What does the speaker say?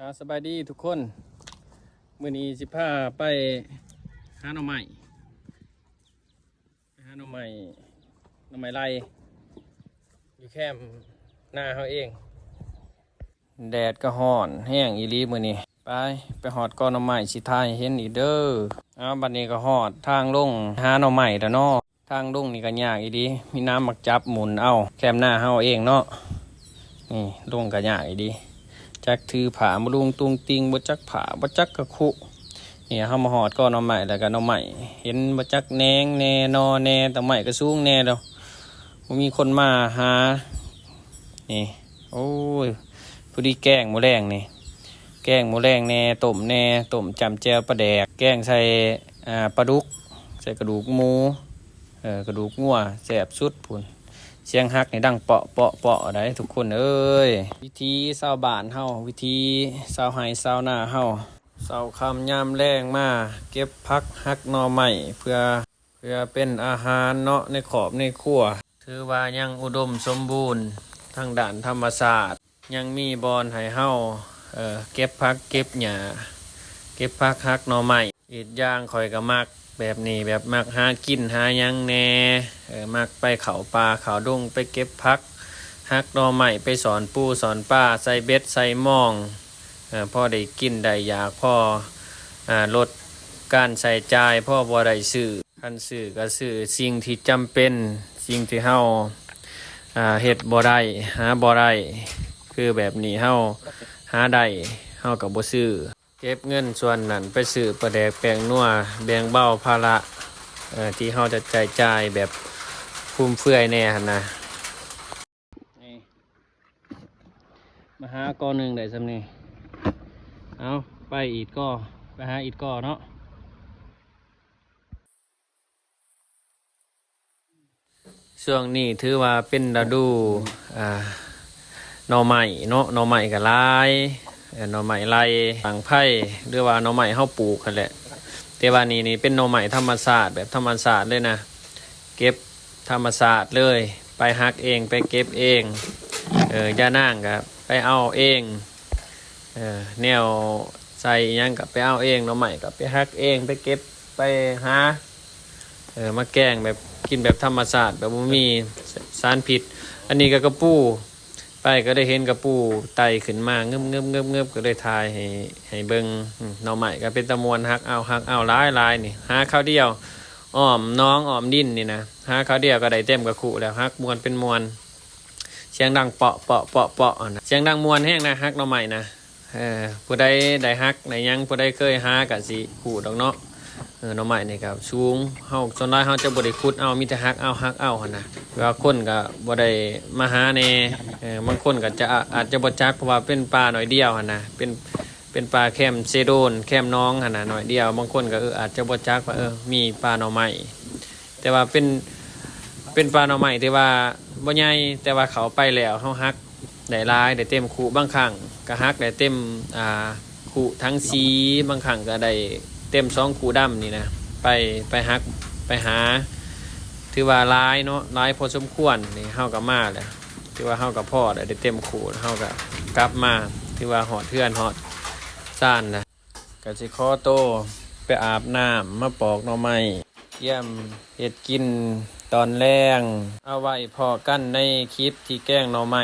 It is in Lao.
ອາ ສະບາຍດີທຸກຄົນ ມື້ນີ້ຊິພາໄປຫາໜໍ່ໄມ້ ໄປຫາໜໍ່ໄມ້ ໜໍ່ໄມ້ໄລ່ ຢູ່ແຄມນາເຮົາເອງ. ແດດກໍຮ້ອນແຮງອີ່ຫຼີມື້ນີ້. ໄປ ໄປຮອດກໍໜໍ່ໄມ້ ຊິຖ່າຍໃຫ້ເຫັນອີກເດີ. ເອົາ ບັດນີ້ກໍຮອດທາງລົງຫາໜໍ່ໄມ້ແລ້ວເນາະ. ທາງລົງນີ້ກໍຍາກອີ່ຫຼີ ມີນ້ຳໝາກຈັບໝູນເອົາ ແຄມນາເຮົາເອງເນາະ. ນີ້ລົງກໍຍາກອີ່ຫຼີ ຈັກຖືຜ້າມາລຸງຕຸງຕິງ ບໍ່ຈັກຜ້າ ບໍ່ຈັກກະຄຸ. ນີ້ເຮົາມາຮອດກໍໜໍ່ໄມ້ ແລ້ວກໍໜໍ່ໄມ້ເຫັນບໍ່ຈັກແໜງແດ່ ໜໍ່ແດ່ ໜໍ່ໄມ້ກໍສູງແດ່ແລ້ວ ບໍ່ມີຄົນມາຫາ. ນີ້ ໂອ້ຍ ພໍດີແກງມື້ແລງນີ້ ແກງມື້ແລງແດ່ ຕົ້ມແດ່ ຕົ້ມຈ້ຳແຈ່ວປາແດກ ແກງໃສ່ ອ່າ ປາດຸກ ໃສ່ກະດູກໝູ ເອີ ກະດູກງົວ ແຊບສຸດພຸ້ນ. ສຽງຮັກນີ້ດັງເປາະເປາະເປາະໄດ໋ທຸກຄົນເອີຍ. ວິຖີຊາວບ້ານເຮົາ ວິຖີຊາວໄຮ່ຊາວນາເຮົາ ເຊົ້າຄ່ຳຍາມແລງມາເກັບຜັກຫັກໜໍ່ໄມ້ ເພື່ອ ເພື່ອເປັນອາຫານເນາະ ໃນຄອບໃນຄົວ. ຖືວ່າຍັງອຸດົມສົມບູນທາງດ້ານທຳມະຊາດ ຍັງມີບ່ອນໃຫ້ເຮົາ ເອີ ເກັບຜັກເກັບຫຍ້າ ເກັບຜັກຫັກໜໍ່ໄມ້. ອີກຢ່າງຂ້ອຍກໍມັກແບບນີ້ ແບບມັກຫາກິນຫາຫຍັງແດ່ ເອີ ມັກໄປເຂົ້າປ່າເຂົ້າດົງ ໄປເກັບຜັກຫັກໜໍ່ໄມ້ ໄປຊ່ອນປູຊ່ອນປາ ໃສ່ເບັດໃສ່ມອງ ເອີ ພໍໄດ້ກິນໄດ້ຢາກ ພໍ ອາ ລົດການໃຊ້ຈ່າຍ ພໍບໍ່ໄດ້ຊື້ ຄັນຊື້ກໍຊື້ສິ່ງທີ່ຈຳເປັນ ສິ່ງທີ່ເຮົາ ອາ ເຮັດບໍ່ໄດ້ ຫາບໍ່ໄດ້ ຄືແບບນີ້ເຮົາຫາໄດ້ ເຮົາກໍບໍ່ຊື້ ເກັບເງິນສ່ວນນັ້ນໄປຊື້ປາແດກແປ້ງນົວ ແບ່ງເບົາພາລະ ເອີ ທີ່ເຮົາຈະໃຊ້ຈ່າຍແບບຟຸມເຟືອຍແດ່ຫັ້ນນະ. ນີ້ ມາຫາກໍໜຶ່ງໄດ້ສ່ຳນີ້ ເອົາ ໄປອີກກໍ ໄປຫາອີກກໍເນາະ. ຊ່ວງນີ້ຖືວ່າເປັນລະດູ ອ່າ ໜໍ່ໄມ້ເນາະ ໜໍ່ໄມ້ກໍຫຼາຍ ເອີ ໜໍ່ໄມ້ໄລ່ ຫວ່າງໄຜ່ ຫຼືວ່າໜໍ່ໄມ້ເຮົາປູກຫັ້ນແຫຼະ. ແຕ່ວ່ານີ້ນີ້ເປັນໜໍ່ໄມ້ທຳມະຊາດ ແບບທຳມະຊາດເລີຍນະ ເກັບທຳມະຊາດເລີຍ ໄປຫັກເອງ ໄປເກັບເອງ ເອີ ຢ່ານາງກໍໄປເອົາເອງ ເອີ ແນວໃສ່ຫຍັງກໍໄປເອົາເອງ ໜໍ່ໄມ້ກໍໄປຫັກເອງ ໄປເກັບ ໄປຫາ ເອີ ມາແກງແບບ ກິນແບບທຳມະຊາດ ແບບບໍ່ມີສານພິດ. ອັນນີ້ກໍກະປູ ໄປກໍໄດ້ເຫັນກະປູໄຕ່ຂຶ້ນມາ ງຶບໆໆໆ ກໍເລີຍຖ່າຍໃຫ້ ໃຫ້ເບິ່ງ. ອືມ ໜໍ່ໄມ້ກໍເປັນຕາມ່ວນ ຫັກເອົາ ຫັກເອົາ ຫຼາຍໆ ນີ້ ຫາຄາວດຽວ ອ້ອມໜອງອ້ອມດິນນີ້ນະ ຫາຄາວດຽວກໍໄດ້ເຕັມກະຄຸແລ້ວ ຫັກມ່ວນເປັນມ່ວນ. ສຽງດັງເປາະເປາະເປາະເປາະຫັ້ນນະ ສຽງດັງມ່ວນແຮງນະ ຫັກໜໍ່ໄມ້ນະ. ເອີ ຜູ້ໃດໄດ້ຫັກໄດ້ຫຍັງ ຜູ້ໃດເຄີຍຫາກະຊິຮູ້ດອກເນາະ. ເອີ ໜໍ່ໄມ້ນີ້ກະສູງ ເຮົາ ສ່ວນຫຼາຍເຮົາຈະບໍ່ໄດ້ຂຸດເອົາ ມີແຕ່ຫັກເອົາ ຫັກເອົາຫັ້ນນະ. ແຕ່ວ່າຄົນກະບໍ່ໄດ້ມາຫາແດ່ ເອີ ບາງຄົນກະຈະ ອາດຈະບໍ່ຈັກ ເພາະວ່າເປັນປ່າໜ້ອຍດຽວຫັ້ນນະ ເປັນ ເປັນປ່າແຄມເຊໂດນ ແຄມໜອງຫັ້ນນະ ໜ້ອຍດຽວ. ບາງຄົນກໍ ເອີ ອາດຈະບໍ່ຈັກວ່າ ເອີ ມີປ່າໜໍ່ໄມ້ ແຕ່ວ່າເປັນ ເປັນປ່າໜໍ່ໄມ້ທີ່ວ່າບໍ່ໃຫຍ່ ແຕ່ວ່າເຂົ້າໄປແລ້ວເຮົາຫັກໄດ້ຫຼາຍ ໄດ້ເຕັມຄຸ. ບາງຄັ້ງກໍຫັກໄດ້ເຕັມ ອ່າ ຄຸຖັງສີ ບາງຄັ້ງກໍໄດ້ເຕັມສອງຄຸດຳນີ້ນະ ໄປ ໄປຫັກ ໄປຫາ ຖືວ່າຫຼາຍເນາະ ຫຼາຍພໍສົມຄວນ. ນີ້ເຮົາກໍມາແລ້ວ ຖືວ່າເຮົາກໍພໍໄດ້ ໄດ້ເຕັມຄຸ ເຮົາກໍກັບມາ ຖືວ່າຮອດເຮືອນຮອດຊານແລ້ວ. ກະຊິຂໍໂຕໄປອາບນ້ຳ ມາປອກໜໍ່ໄມ້ ກຽມເຮັດກິນຕອນແລງ. ເອົາໄວ້ພໍ້ກັນໃນຄລິບທີ່ແກງໜໍ່ໄມ້.